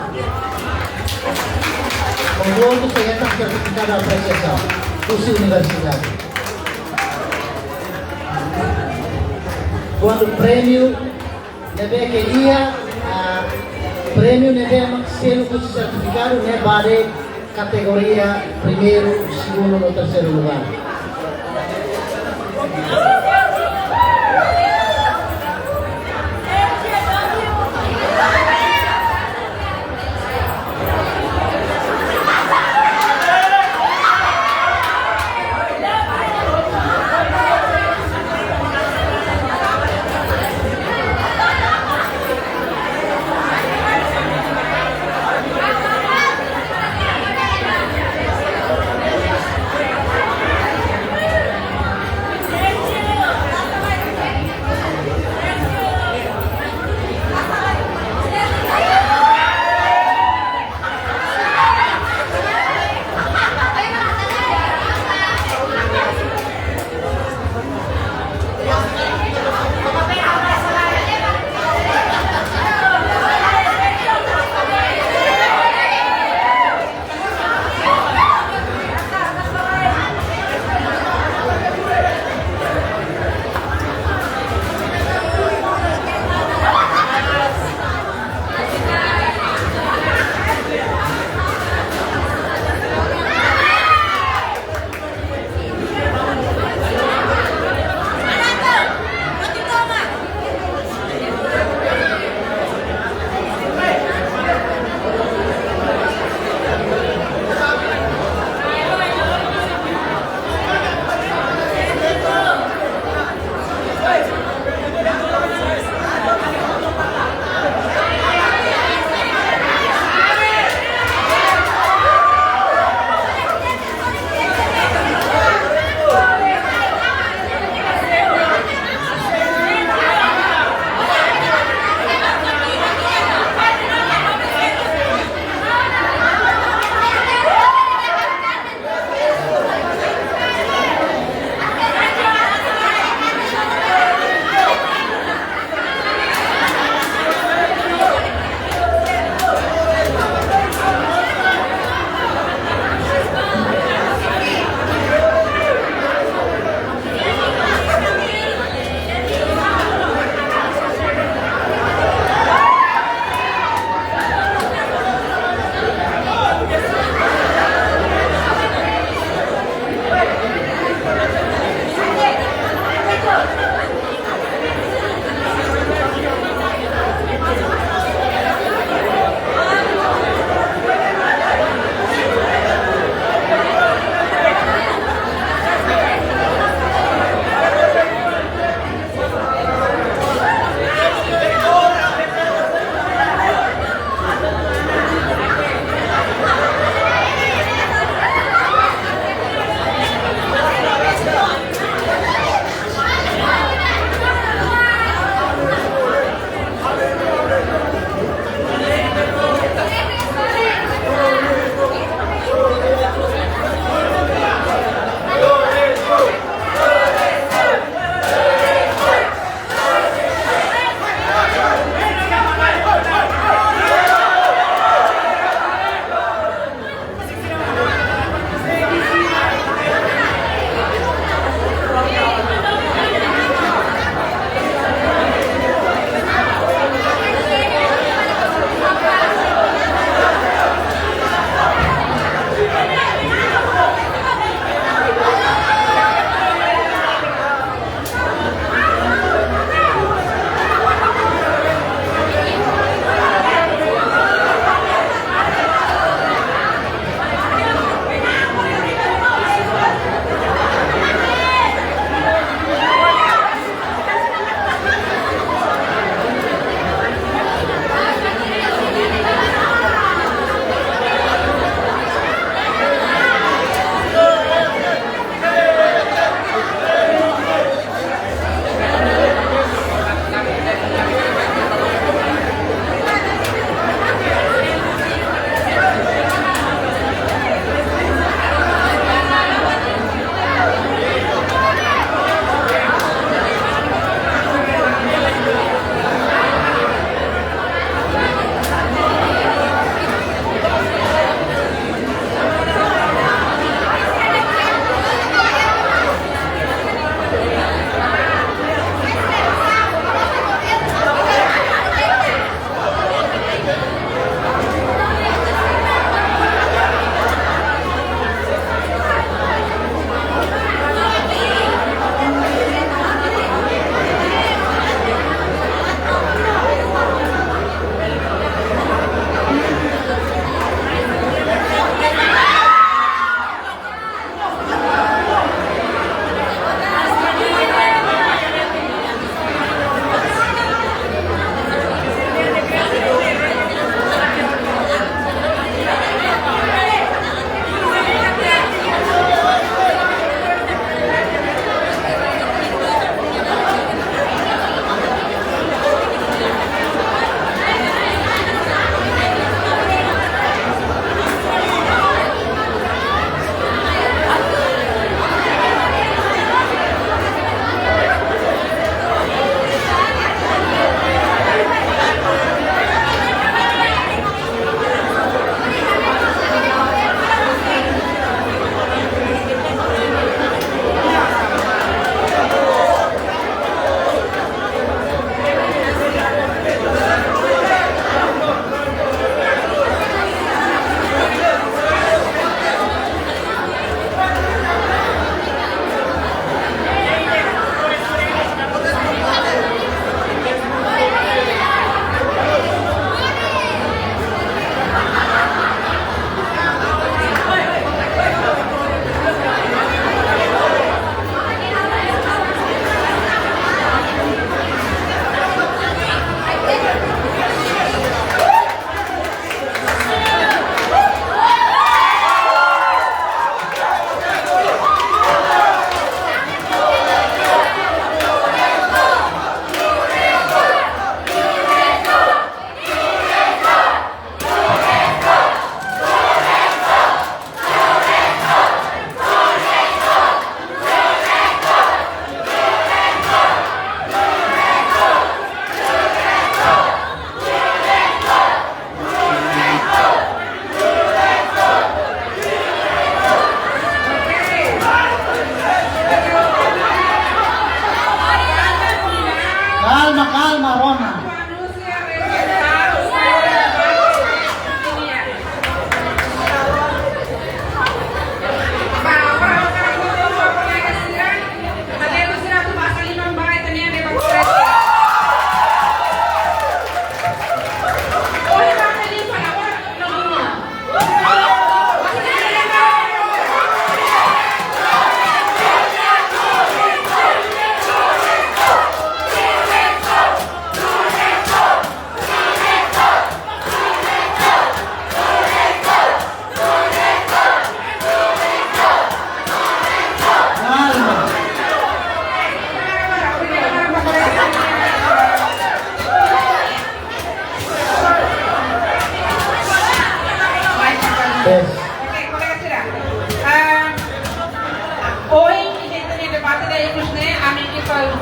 Konjuntu sira hetan sertifikadu apresiasaun husi universidade. Kuandu prémiu ne'ebé ke iha, ah, prémiu ne'ebé mak selu husi sertifikadu ne'e ba kategoria primeiru, segundu no terseiru lugár.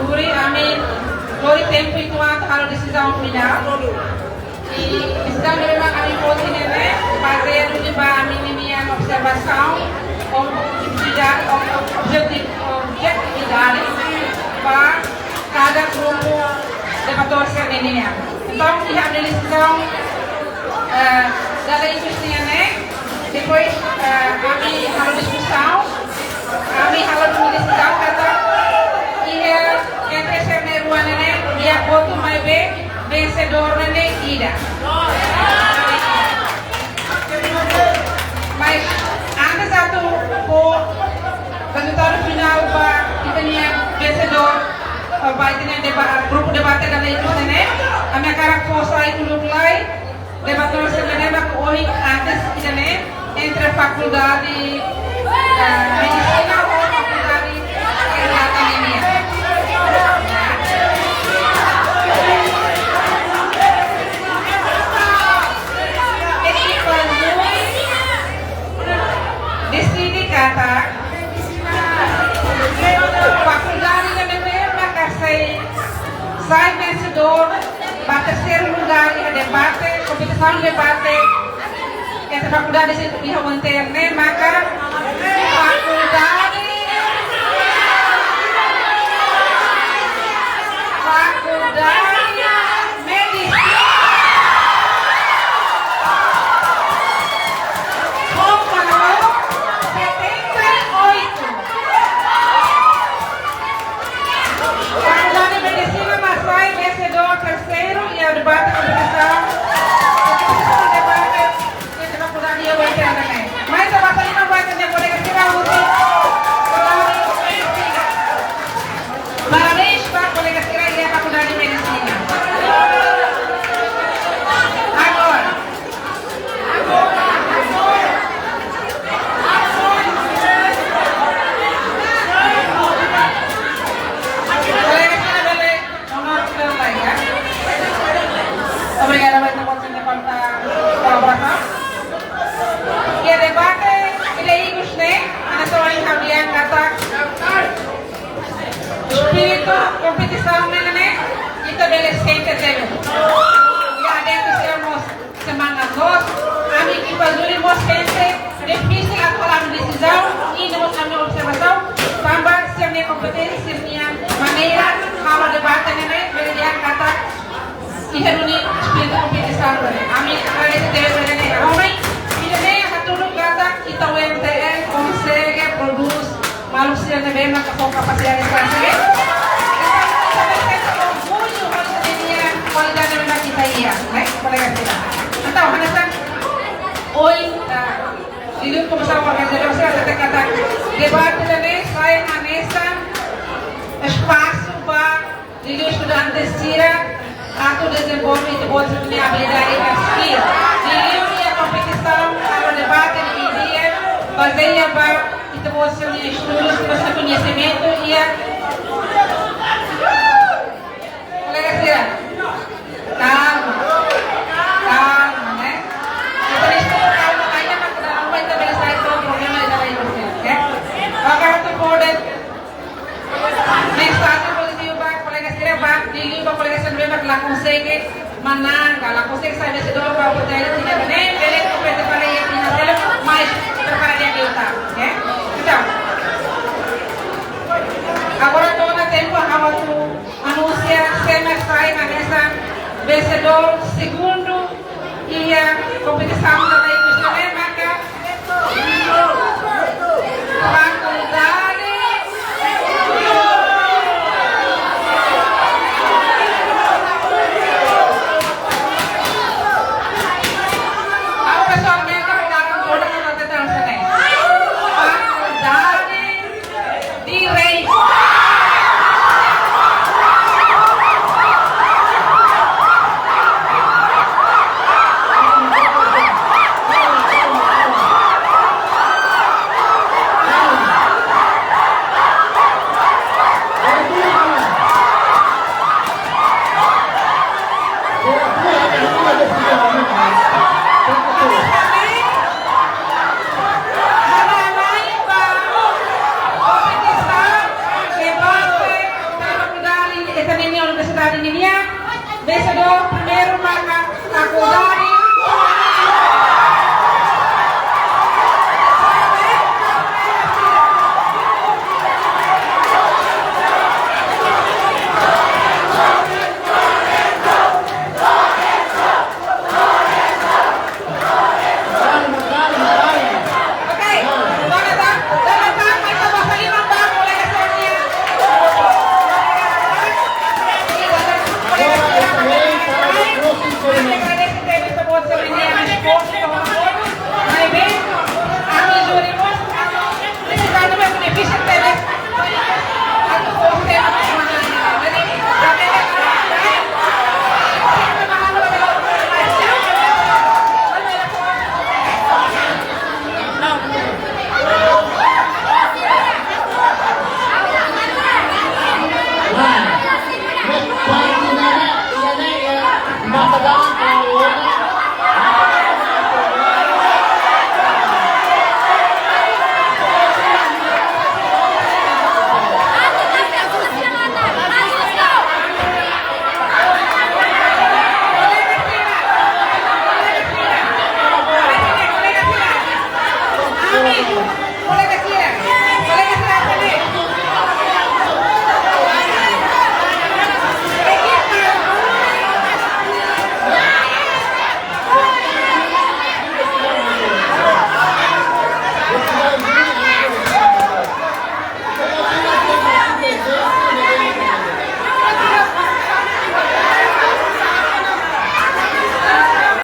Tuir ami lori tempu uitoan atu halo desizaun finál. I desizaun ne'ebé mak ami foti ne'e, bazeia duni ba ami-nia observasaun, objetividade, objetividade ba kada grupu debatór sira-nian. Entaun, iha ami-nia desizaun, eh, dala ikus nian ne'e, depois, eh, ami halo diskusaun, ami halo desizaun katak iha entre sira na'in-rua ne'e, iha votu maibé vensedór ne'e ida. Mas antes atu fó rezultadu finál ba ita-nia vensedór, eh, ba ita-nia deba-, grupu debate dala ikus ne'e, ami hakarak fó sai uluk lai, debatór sira ne'ebé mak ohin antes ida-ne'e entre fakuldade, eh, medisina ho fakuldade kesehatan nian. Ekipa Zui deside katak fakuldade ne'ebé mak sai, sai vensedór ba terseiru lugár iha debate, kompetisaun debate entre fakuldade sira iha U N T R ne'e maka fakuldade, fakuldade medisina. Com valor setenta e oito. Fakuldade Medisina mak sai vensedór terseiru iha debate kompetisaun, kompetisaun debate entre fakuldade iha U N T R ne'e. Mai ita basa liman ba ita-nia kolega sira husi fakuldade medisina. Parabéns ba kolega sira iha fakuldade medisina. Agora, kolega sira bele honór sira lai, ya. Obrigada ba ita-boot sira-nia kolaborasaun. Iha debate ida ikus ne'e, hanesan ohin ha'u dehan katak espíritu kompetisaun ne'e, ne'e, ita bele sente tebe. Iha adentru sira mós semangat loos, ami ekipa Zui mós sente difisil atu halo desizaun, i ne'e mós ami observasaun, tanba sira-nia kompeténsia, sira-nia maneira halo debate ne'e, ne'e, bele dehan katak iha duni espíritu kompetisaun ne'e. Ami agradese tebes ba ida-ne'e. Ha'u mai, ida-ne'e hatudu katak ita U N T R konsege prodús maluk sira ne'ebé mak ho kapasidade espesiál. Entaun, ita bele sente orgullu ho ita-nia kualidade ne'ebé mak ita iha, ne'e, kolega sira. Entaun, hanesan ohin, ah, liuliu komisaun organizadór sira hatete katak debate ida-ne'e sai hanesan espasu ba liuliu estudante sira atu dezenvolve ita-boot sira-nia abilidade ka skill. Liuliu iha kompetisaun halo debate ne'e, bazeia ba ita-boot sira-nia estudu, ita-boot sira-nia koñesimentu iha. Kolega sira,